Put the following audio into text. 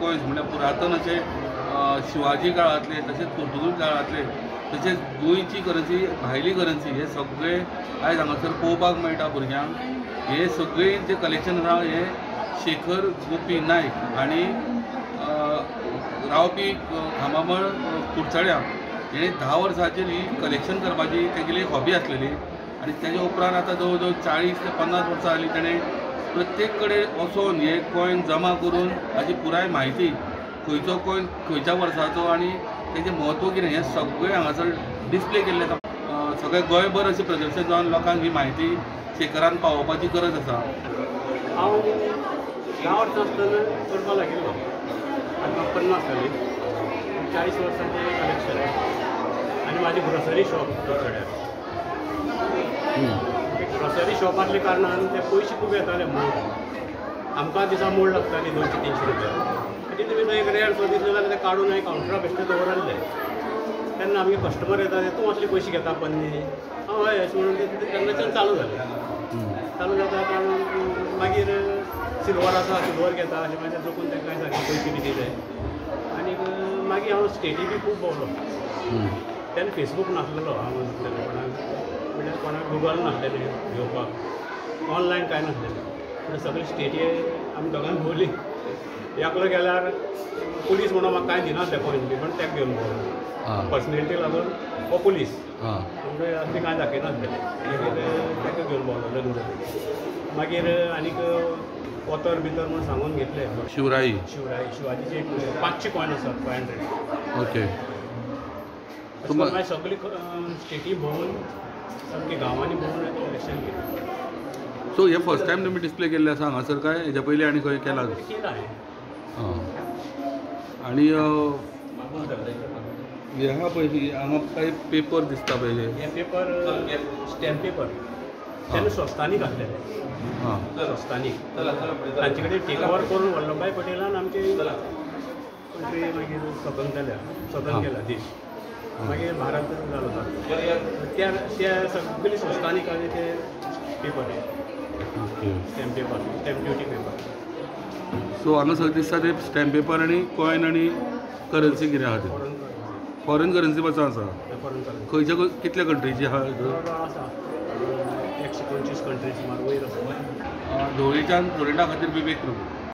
Coins म्हणल्यार पुरातन अशे शिवाजी काळांतले तशेंच पोर्तुगीज काळांतले तशेंच गोंयची करन्सी, भायली करन्सी हे सगळे आयज हांगासर पळोवपाक मेळटा भुरग्यांक. हे सगळे जे कलेक्शन आसा हे शेखर गोपी नायक आनी रावपी खांबामळ कुडचड्या हेणें 10 वर्सांचेर ही कलेक्शन करपाची तेगेली हॉबी आसलेली आनी तेज्या उपरांत आतां जवळ जवळ 40 ते 50 वर्सां जालीं तेणें प्रत्येक कडेन वचोन हे कॉयन जमा करून हाची पुराय म्हायती खंयचो कॉयन खंयच्या वर्साचो आनी तेजें म्हत्व कितें हें सगळें हांगासर डिस्प्ले केल्लें आसा. सगळें गोंयभर अशें प्रदर्शन जावन लोकांक ही म्हायती शेखरान पावोवपाची गरज आसा. हांव 10 वर्सां आसतना करपाक लागिल्लो, आतां 50 जाली, 40 वर्सांचें कलेक्शन आनी म्हाजी ग्रोसरी शॉप कुडचड्यार. ग्रोसरी शॉप आसले कारणान ते पयशे खूब येताले, मोड आमकां दिसा मोड लागताली 200-300 रुपया. आनी तुमी एक रेड सो दिसले जाल्यार ते काडून हांवें कावंटरा बेश्टे दवरले. तेन्ना आमगे कस्टमर येता ते तूं असले पयशे घेता पन्नी, हांव हय अशें म्हणून तेन्नाच्यान चालू जालें. चालू जाता कारण मागीर सिल्वर आसा, सिल्वर घेता अशें मागीर जोखून तांकां सारके पयशे बी दिले. आनी मागीर हांव स्टेटी बी खूब भोंवलो. तेन्ना फेसबूक नासलेलो, हांव तेन्ना कोणाक म्हणल्यार कोणाक गुगल नासलेलें घेवपाक, ऑनलायन कांय नासलेलें. म्हणल्यार सगळे स्टेटी आमी दोगांय भोंवली. एकलो गेल्यार पुलीस म्हणून म्हाका कांय दिनासले कॉयन बी, पण तेका घेवन भोंवलो. पर्सनेलिटी लागून हो पुलीस म्हणजे असलें कांय दाखयनासलें, मागीर ताका घेवन भोंवलो लग्न जालें. मागीर आनीक वोतर भितर म्हूण सांगून घेतले. शिवराई, शिवराई शिवाजीचे 500 कॉयन आसात, 500. ओके. मागीर सगळी स्टेटी भोंवून सामकी गांवांनी भोंवून कलेक्शन केलें. सो हे फर्स्ट टायम तुमी डिस्प्ले केल्ले आसा हांगासर काय हेज्या पयलीं आनी खंय केला? केला हांवें. आनी हे आहा पळय हांगा कांय पेपर दिसता पळय, हे पेपर स्टॅम्प पेपर तेन्ना संस्थांनी घातलेले. संस्थांनी तांचे कडेन टेक ओवर करून वल्लभभाई पटेलान आमचे कंट्री मागीर स्वतंत्र जाल्या, स्वतंत्र केला देश, मागीर भारत जालो सारको. त्या त्या सगळी संस्थांनी काडले ते paper, stamp paper, stamp duty paper. So हांगा दिसता ते स्टॅम्प पेपर आनी कॉयन आनी करन्सी कितें आहा ते फॉरेन करन्सी पासून आसा. खंयच्या कितल्या कंट्रीची आहा? आसा 125 कंट्री सुमार वयर आसा. धवळीच्यान फ्लोरिडा खातीर विवेक प्रभू.